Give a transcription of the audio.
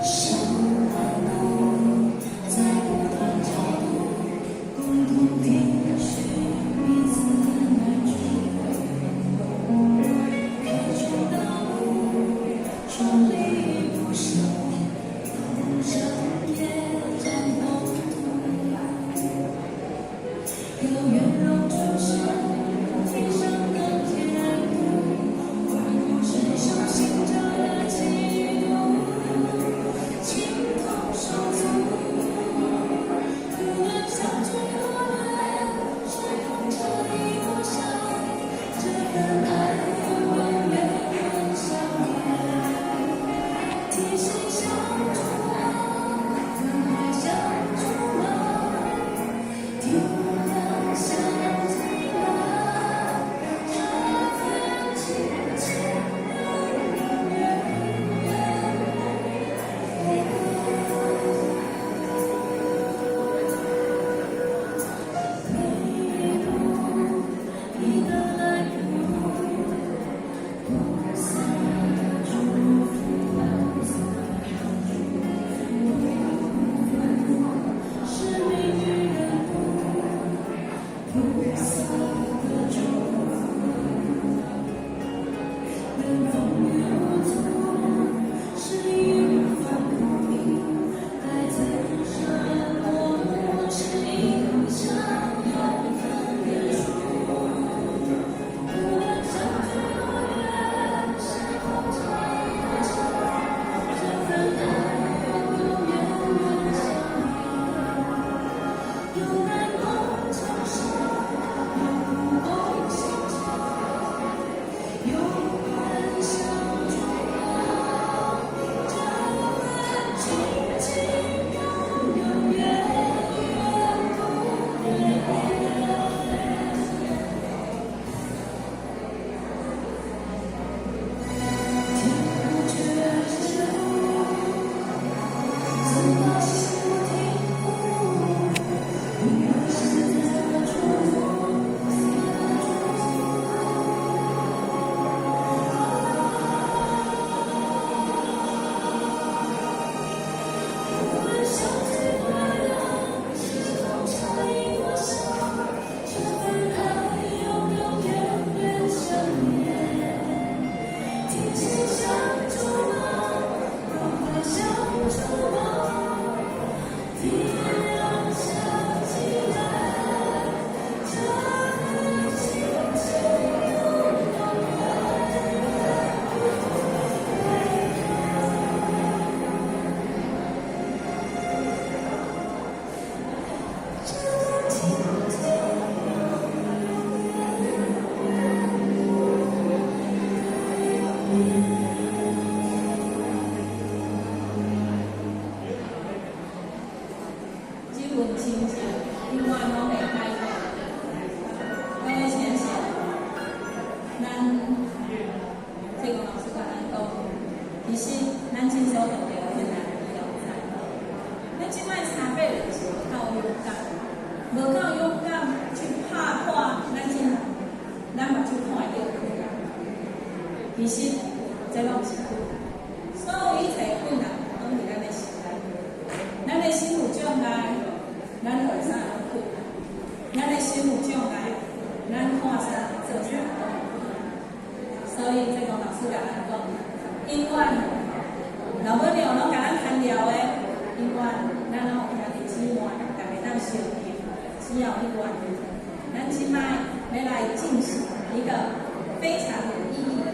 深海路，在不同角度，共同聽尋彼此難處。開創道路，創立不朽，同聲夜戰黃土。有圓融出現，天上更堅固，萬古神修行者的氣度，情同手足。無論相距多遠，時空差異多小，這份愛永遠遠相連。提心相觸啊，關懷相觸啊，體諒相近啊，這份親情永遠遠不退一步，你的來福，菩薩的祝福，不是命運讓步，菩薩的祝福，願風雨無阻，是義無反顧，來自神我母是影響永恆的樹。無論相距多遠，時空差異多小，這份愛永遠遠相連。有難共承受，有苦共行走，永遠相助啊！這份親情永永遠遠不變。聽不覺之路，走到心不停步，永遠是的祝福，的祝福。無論相距多遠，時空差異多小，這份愛永永遠遠相連。提心相觸啊，關懷相觸啊，體諒相近啊，這份親情永永遠遠不退步。這份親情永永遠遠不改變。這份親情永遠攏會改變。各位先生，咱這個老師共咱講，其實咱真少遇著困難與挑戰。咱這擺差別就是無夠勇敢，無夠勇敢去拍破咱目睭看會著困難。其實這攏毋是困難，所有一切困難攏佇咱的心內。咱的心有障礙，咱就會啥攏困難；咱的心有障礙，咱看啥做啥攏有困難。所以這個老師共咱講，永遠老尾了攏共咱牽牢的，永遠咱攏有兄弟姊妹，逐家當相挺，只要你願意。咱這擺欲來進行一個非常有意義的